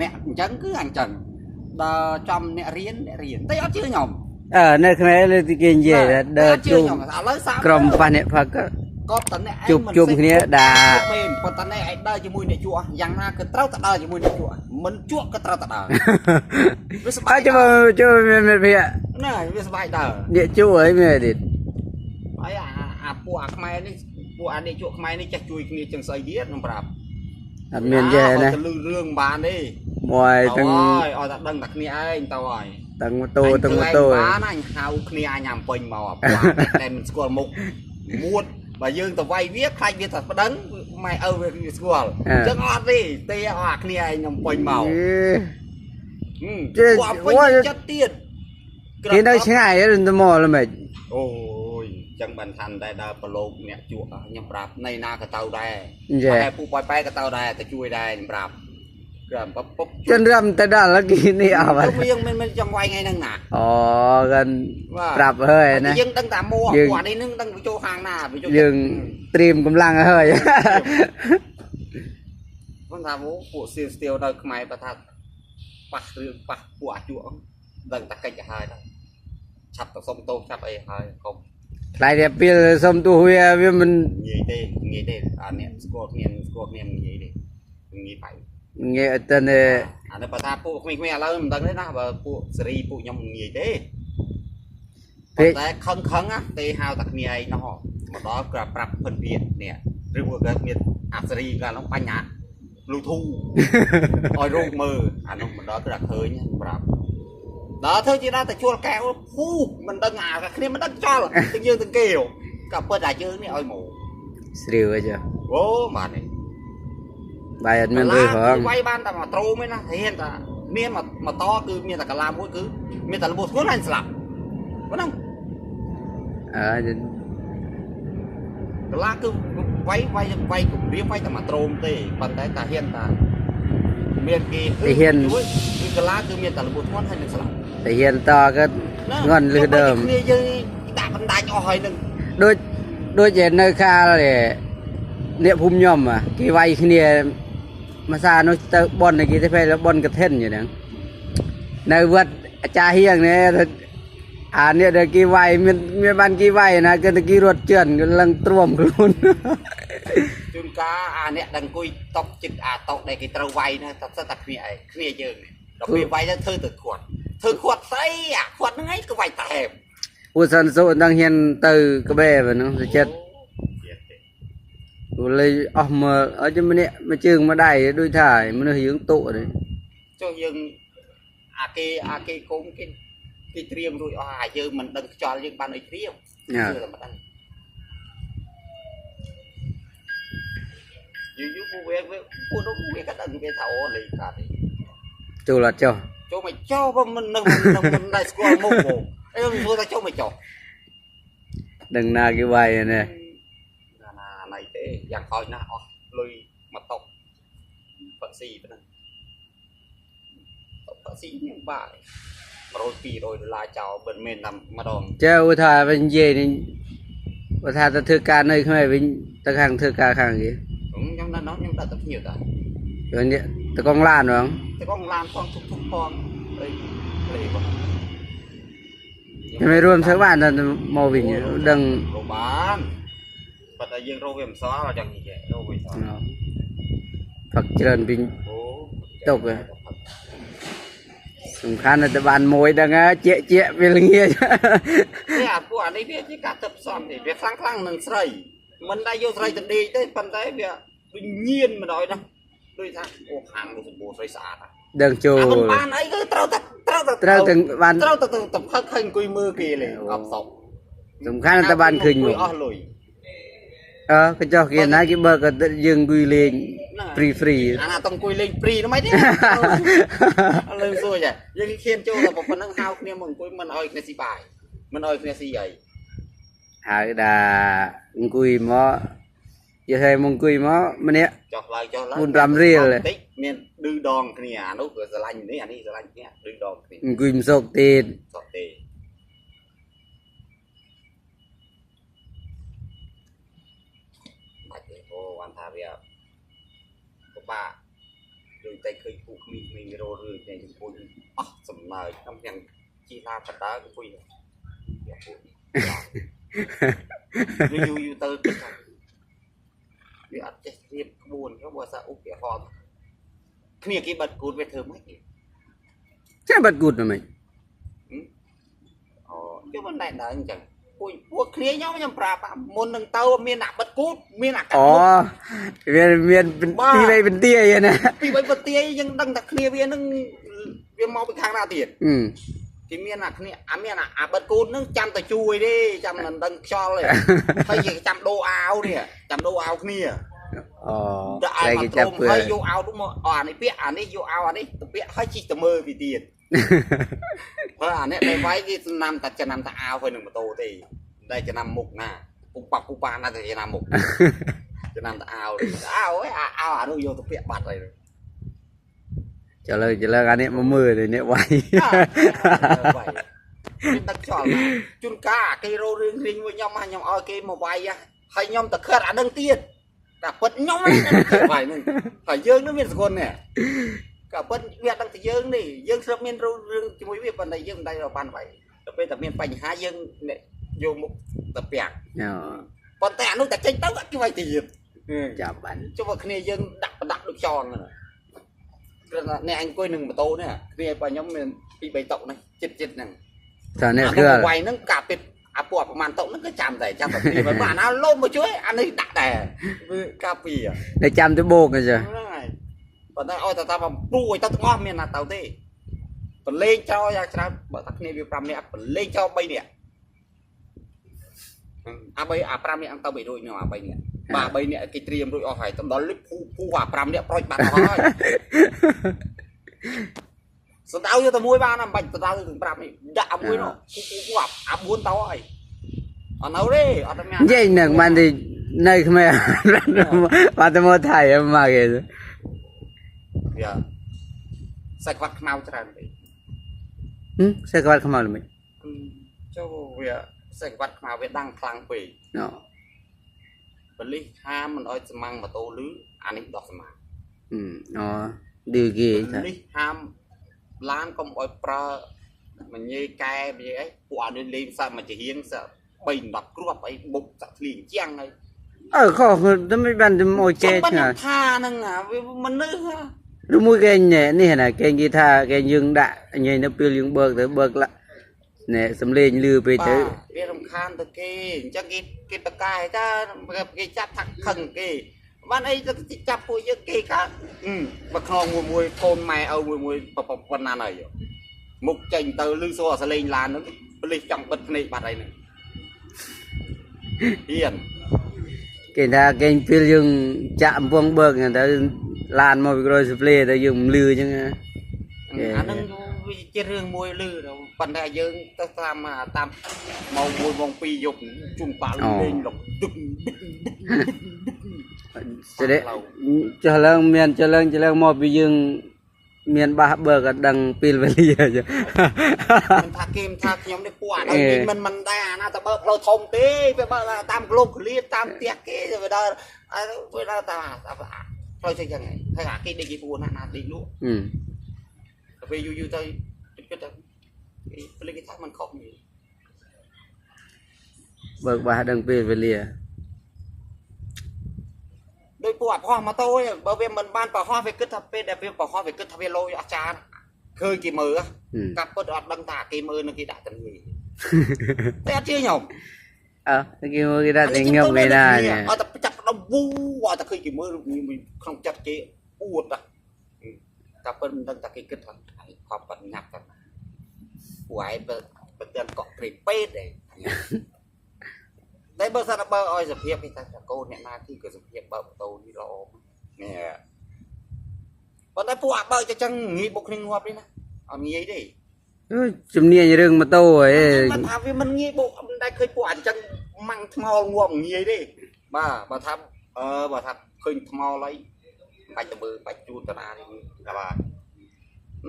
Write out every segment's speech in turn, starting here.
អ្នកអញ្ចឹងគឺអញ្ចឹងដល់ចំអ្នករៀនអ្នករៀនតែអត់ជឿខ្ញុំ អឺនៅខ្មែរលើគេនិយាយដើរជុំ ឥឡូវសា ក្រុមប៉ះអ្នកផឹក ក៏តអ្នក ជួបជុំគ្នាដា មែនប៉ុន្តែអ្នកឯងដើរជាមួយអ្នកជក់យ៉ាងណាគឺត្រូវតែដើរជាមួយអ្នកជក់មិនជក់ក៏ត្រូវតែដើរវាស្បាយ ជួយមានវា ណាវាស្បាយដើរ អ្នកជក់អីមែនទៀត ហើយអាពួកអាខ្មែរនេះពួកអាអ្នកជក់ខ្មែរនេះចេះជួយគ្នាចឹងស្អីទៀតខ្ញុំប្រាប់ អត់មានទេណា ទៅលឺរឿងបានទេ មួយទាំង ឲ្យឲ្យតែដឹងតែគ្នាឯងទៅហើយ ទាំងម៉ូតូទាំងម៉ូតូ បានអញហៅគ្នាអញញ៉ាំពេញមកតែមិនស្គាល់មុខមួតបើយើងទៅវាយវាខ្លាចវាតែប្តឹងម៉ែឪវាស្គាល់អញ្ចឹងអត់ទេទេអស់អាគ្នាឯងញ៉ាំពេញមកពួកពេញចិត្តទៀត គេនៅឆ្ងាយទៅមកល្មិច អូយចឹងបានថាន់តែដើរប្រឡូកអ្នកជក់ខ្ញុំប្រាប់នៃណាក៏ទៅដែរតែពូប៉យប៉ែក៏ទៅដែរទៅជួយដែរខ្ញុំប្រាប់ក្រាំពុប ចិនរំទៅដល់គេនេះអស់បាត់ វាមិនចង់វាយថ្ងៃហ្នឹងណា អូកិនប្រាប់ហើយណា យើងដឹងតែមួពួកនេះនឹងដឹងវាចូលខាងណាវាចូល យើងត្រៀមកម្លាំងហើយ គាត់ថាពួកសៀវស្ទៀវនៅខ្មែរបើថាប៉ះរឿងប៉ះពួកអាជក់ដឹងតែកិច្ចហើយដល់ឆាប់ទៅសុំទោសឆាប់អីហើយកុំ ថ្លៃតែពេលសុំទោសវាវាមិន ងាយទេងាយទេអាអ្នកស្គាល់គ្នាស្គាល់គ្នាមិនងាយទេងាយបាយ ងាយអត់ទៅនេះ អានេះបើថាពួកក្មេងៗឥឡូវមិនដឹងទេណាបើពួកសេរីពួកខ្ញុំមិនងាយទេប៉ុន្តែខឹងខឹងណាទេហៅតែគ្នាឯងណោះមកដល់ក៏ប្រាប់ភិនភានេះឬមួយក៏មានអាសេរីកាលនោះបញ្ញា Bluetooth ឲ្យរោគមើលអានោះមកដល់គឺតែឃើញប្រាប់ដល់ធ្វើជាដល់តែជួលកែវហ៊ូមិនដឹងអាគ្នាមិនដឹងចោលទាំងយើងទាំងគេក៏ពិតតែយើងនេះឲ្យមក ស្រាវអីចា អូបាទនេះ បាយអត់មានរឿងហង វាយបានតែមកត្រូមឯណាហ៊ានតែមានមកតគឺមានតែកាឡាមួយគឺមានតែរបួសធ្ងន់ហើយស្លាប់ប៉ុណ្ណឹង អើ កាឡាគឺវាយវាយវាយគម្រាមវាយតែមកត្រូមទេប៉ុន្តែតាហ៊ានតាមានគេ ហ៊ាន គឺកាឡាគឺមានតែរបួសធ្ងន់ហើយនឹងស្លាប់ តែហ៊ានតក៏ធ្ងន់លឺដើម គ្នាយើងដាក់បណ្ដាញអស់ហើយនឹង ដូចដូចជានៅខាលអ្នកភូមិខ្ញុំគេវាយគ្នាមួយសានោះទៅបនគេទៅពេលបនកឋិនយ៉ាងហ្នឹងនៅវត្តអាចារ្យហៀងនេះអានេះដែលគេវាយមានមានបានគេវាយណាគឺគេរត់ជឿនគឺឡើងទ្រាំខ្លួន ជួនកាលអាអ្នកដឹងអង្គុយតុកចិត្តអាតុកដែលគេត្រូវវាយណាតែសិតតែគ្នាឯងគ្នាយើងដល់ពេលវាយទៅធ្វើទៅខាត់ធ្វើខាត់ស្អីអាខាត់ហ្នឹងឯងក៏វាយតែ ពូសិនសុដឹងហ៊ានទៅក្បែរហ្នឹងទៅចិត្តព្រោះលេអស់មើលអត់ម្នាក់មួយជើងមួយដៃដូចថាមនុស្សយើងតុនេះ ចុះយើងអាគេអាគេគុំគេគេត្រៀមរួចអស់អាយើងមិនដឹងខ្យល់យើងបានអីត្រៀមជឿតែមិនដឹងយូរយូរពួកវាពួកនោះវាក៏ដឹងវាថាអូលេងកាត់ ចូលអត់ចុះ ចូលមកចុះបើមិននឹងមិនដែលស្គាល់មុខបងអីមិនសួរថាចូលមកចុះ ដឹងណាគេវាយនេះ ណាណៃទេយ៉ាងហោចណាស់អស់លុយមកតុកផឹកស៊ីប៉ុណ្ណឹងតុកផឹកស៊ីនេះបាក់100 200ដុល្លារចោលមិនមែនតែម្ដង ចេះឧទាហរណ៍វិញនិយាយនេះបើថាទៅធ្វើការនៅខ្មែរវិញទៅខាងធ្វើការខាងគេ ខ្ញុំនៅនោះខ្ញុំដាក់ទៅភ្ញៀវតា rồiនេះតកងឡានហ្មង តកងឡានផងທຸកធុកផងអីលេបង ខ្ញុំរួមធ្វើបានមកវិញដឹង រកបានប៉ុន្តែយើងរកវាមិនសល់អញ្ចឹងនិយាយរកវាសល់ ផឹកច្រើនវិញទុកសំខាន់តែបានមួយដឹងជាជាវាល្ងាច នេះអាពួកអានេះវាជាការទៅផ្សំទេវាខ្លាំងខ្លាំងនឹងស្រីមិនដែលយកស្រីទៅដេកទេប៉ុន្តែវាដូចញៀនម្ដងណាដូចថាអូខាងនោះសម្បូរស្រីស្អាត ដឹងចូល មិនបានអីគឺត្រូវតែត្រូវតែ ត្រូវតែបាន ត្រូវតែទៅផឹកឃើញអង្គុយមើលគេលេអបសក់ សំខាន់តែបានឃើញមុខ អស់លុយ អើកញ្ចោះគេណាគេបើក៏យើងអង្គុយលេង free free អាណាតអង្គុយលេង free ហ្នឹងមិនទេលើសួរចាយើងគេខៀនចូលតែប៉ុណ្្នឹងហៅគ្នាមកអង្គុយមិនឲ្យគ្នាស៊ីបាយមិនឲ្យគ្នាស៊ីអី ហើយដាអង្គុយមកនិយាយមកអង្គុយមកម្នាក់ ចុះឡើងចុះឡើង 4 5រៀល តិចមានឌឺដងគ្នាអានោះក៏ស្រឡាញ់នេះអានេះស្រឡាញ់គ្នាឌឺដងគ្នា អង្គុយមិនសុកទៀត សុកទេបាច់ទេអូបានថាវាពិបាកដូចតែឃើញពួកក្មេងៗ ណើខ្ញុំយ៉ាងជីឡាបដើអង្គុយវាពួកនេះយូរយូរទៅគិតថាវាអត់ចេះរៀបក្បួនខ្ញុំបើថាឧទាហរណ៍គ្នាគេបាត់គូតវាធ្វើម៉េច ចេះបាត់គូតមិន អូខ្ញុំមិនដែរដល់អញ្ចឹងពួកគ្នាខ្ញុំប្រាប់មុននឹងទៅមានអាបិទគូតមានអាកាត់ អូវាមានទីបីបន្ទាយណា ពីបីបន្ទាយយើងដឹងតែគ្នាវានឹងវាមកពីខាងណាទៀតគេមានអាគ្នាអាមានអាបិទគូតនឹងចាំតែជួយទេចាំមិនដឹងខ្យល់ទេហើយគេចាំដូរអាវនេះចាំដូរអាវគ្នា អូ ដាក់អាវគេចាប់ហើយយកអាវនោះមកអានេះពាក់អានេះយកអាវអានេះទៅពាក់ហើយជីកទៅមើលពីទៀតហើយអានេះដែលវាយគេចំណាំតែចំណាំតែអាវហើយនឹងម៉ូតូទេដែលចំណាំមុខណាពុកប៉ាប់ពុកប៉ាណាតែចំណាំមុខចំណាំតែអាវអាវអាវអានោះយកទៅពាក់បាត់ហើយ ចលើចលើអានេះមកមើលនេះវាយ វាយដឹកចោលជួនកាលគេរោរឿងរៀងមួយខ្ញុំខ្ញុំឲ្យគេមកវាយហើយខ្ញុំទៅខិតអានឹងទៀតតែពិតខ្ញុំគេវាយនឹងហើយយើងនឹងមានសកលនេះក៏ពិតវាដឹងតែយើងនេះយើងស្រាប់មានរឿងជាមួយវាប៉ុន្តែយើងមិនដែលបានវាយដល់ពេលតែមានបញ្ហាយើងយកមុខទៅពាក់ប៉ុន្តែអានោះតែចេញទៅអត់គេវាយទៀត ចាប់បាន ចុះគ្នាយើងដាក់ប្រដាក់ដូចចងហ្នឹងគ្រាន់តែអ្នកអង្គុយនឹងម៉ូតូនេះគ្នាបើខ្ញុំមាន2 3តុនេះចិត្តចិត្តហ្នឹង តើអ្នកគឺ វាយហ្នឹងកាពីអាពួកប្រហែលតុហ្នឹងគឺចាំតែចាំតែពីបើអាណាលោមមកជួយអានេះដាក់ដែរវាកាពី តែចាំទៅបោកអញ្ចឹង ហ្នឹងហើយប៉ុន្តែឲ្យតែតាមព្រួយទៅទាំងអស់មានណាទៅទេប្រលេងចោលយ៉ាងច្រើនបើថាគ្នាវា5នាក់ប្រលេងចោល3នាក់អា3អា5នាក់ទៅបីរួចនោះអា3នាក់បាទ3នាក់គេត្រៀមរួចអស់ហើយទៅដល់លិចភូភូអា5នាក់ប្រូចបាត់អស់ហើយសដៅយកតែមួយបានមិនបាច់សដៅទាំង5នេះដាក់មួយនោះភូភូអា4ទៅហើយអត់នៅទេអត់មាន និយាយនឹងបានទីនៅខ្មែរបាទទៅមកថៃមកគេ វាសាច់ខ្វាត់ខ្មៅច្រើនពេក សាច់ខ្វាត់ខ្មៅល្មិច ចូលវាសាច់ខ្វាត់ខ្មៅវាដាំងខ្លាំងពេក ណ៎ ប៉ូលីសហាមមិនអោយស្មាំងម៉ូតូលឺអានេះដោះស្មាំង អូឌឺគេ ប៉ូលីសហាមឡានកុំអោយប្រើមញេកែមញេអីពួកអានេះលេងសាក់មកជាហៀងសាក់3 10គ្រាប់អីបុកសាក់ធ្លៀងជាងហើយ អើខុសតែមិនបានទៅមកចេះ ឆ្ងាយថាហ្នឹងវាមនុស្ស ឬមួយគេនេះណាគេនិយាយថាគេយើងដាក់ញ៉ៃនៅពេលយើងបើកទៅបើកឡានេះសំលេងលឺពេកទៅ វារំខានទៅគេអញ្ចឹងគេគេបកែតើគេចាប់ថាខឹងគេបានអីទៅចាប់ពួកយើងគេកើតបើខ្នងមួយមួយកូនម៉ែឪមួយមួយប៉ុណ្ណាហើយមុខចេញទៅលឺសូរសលេងឡានហ្នឹងប៉ូលីសចង់បិទភ្នែកបាត់ហើយហ្នឹងហ៊ាន គេថាគេពេលយើងចាក់អំពងបើកទៅឡានមកពីក្រោយសភ្លេទៅយើងមិនលឺអញ្ចឹង អាហ្នឹងវាជារឿងមួយលឺប៉ុន្តែយើងទៅតាមតាមម៉ោង1ម៉ោង2យប់ជុំបាក់លេងលុកដឹក សេរីចុះឡើងមានចុះឡើងចុះឡើងមកពីយើងមានបាសបើកអត់ដឹងពេលវេលា មិនថាគេមិនថាខ្ញុំនេះពួកអានេះមិនមិនដែរអាណាទៅបើផ្លូវធំទេវាបើតាមក្លូកលៀតាមផ្ទះគេវាដល់វាដល់តាមផ្លូវចេះយ៉ាងហ្នឹងហើយអាគេដេកគេពួនណាណាដេកលក់ទៅពេលយូរយូរទៅគិតទៅគេពលិគេថាมันខុសនេះ បើកបាសដឹងពេលវេលា ដោយពួកអាផោះម៉ូតូឯងបើវាមិនបានប្រហោះវាគិតថាពេលដែលវាប្រហោះវាគិតថាវាលយអស្ចារ្យឃើញគេមើលកាប់ពិតអត់ដឹងថាគេមើលនឹងគេដាក់ទាំងនេះតែអត់ជឿខ្ញុំ អើគេមើលគេដាក់ទាំងខ្ញុំគេណា អត់តែចាប់ដុំវូអត់តែឃើញគេមើលក្នុងចិត្តគេអួតកាប់ពិតមិនដឹងថាគេគិតថាខំបញ្ញាប់តែពួកឯងបើទាំងកក់ព្រៃពេតឯងតែបើសិនបើឲ្យសភាពគេថាកូនអ្នកណាគេក៏សភាពបើម៉ូតូនេះល្អនេះប៉ុន្តែពួកអាបើចឹងងាយបុកគ្នាងាប់នេះណាអត់ងាយទេ ជំនាញរឿងម៉ូតូហ៎ មិនថាវាមិនងាយបុកមិនដែលឃើញពួកអញ្ចឹងម៉ាំងថ្មលងាប់ងាយទេបាទបើថាអឺបើថាឃើញថ្មលអីបាច់ទៅមើលបាច់ជូនតាណានេះបាទ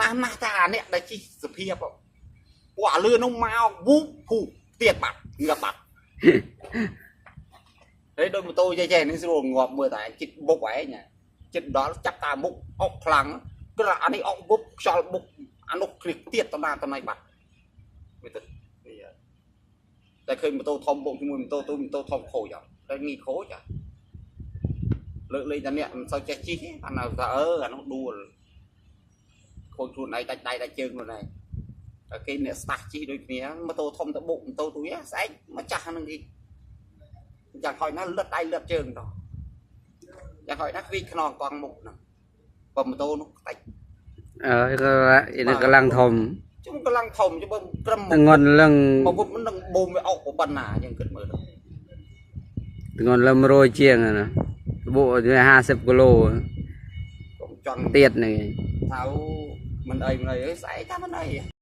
ណាស់ណាស់តាអានេះដែលជិះសភាពពួកអាលឿននោះមកវូភូទៀតបាត់ងាប់បាត់ហើយដូចម៉ូតូចេះចេះនេះស្រួលងាប់មើលតែចិត្តបុកឯងចិត្តដល់ចាប់តាមមុខអុកខ្លាំងគឺអានេះអុកវុបខ្យល់បុក អានោះគ្នាទៀតតំណាតំណៃបាត់វាទៅនេះតែឃើញម៉ូតូធំបុកជាមួយម៉ូតូទូម៉ូតូធំខូចអត់តែងាយខូចអត់លើកលែងតែអ្នកមិនសូវចេះជិះទេអានោះថាអឺអានោះដួលខូចខ្លួនឯងដាច់ដៃដាច់ជើងខ្លួនឯងតែគេអ្នកស្ដាស់ជិះដូចគ្នាម៉ូតូធំទៅបុកម៉ូតូទូស្អែកម្ចាស់ហ្នឹងគេយ៉ាងហោចណាស់លឹតដៃលឹតជើងតោះយ៉ាងហោចណាស់វាខ្នងកង់មុខហ្នឹងបើម៉ូតូនោះខ្ទេច អឺក៏នេះកម្លាំងធំ ជុំកម្លាំងធំជុំបើត្រឹម ទងន់លឹង មកវុបមិននឹងបូមវាអុកប៉ុណ្ណាយើងគិតមើលទៅ ទងន់លឹង100ជាងណាបុក50គីឡូ កុំចង់ ទៀតហ្នឹងឯង ថាមិនអីមិនអីស្អែកថាមិនអី។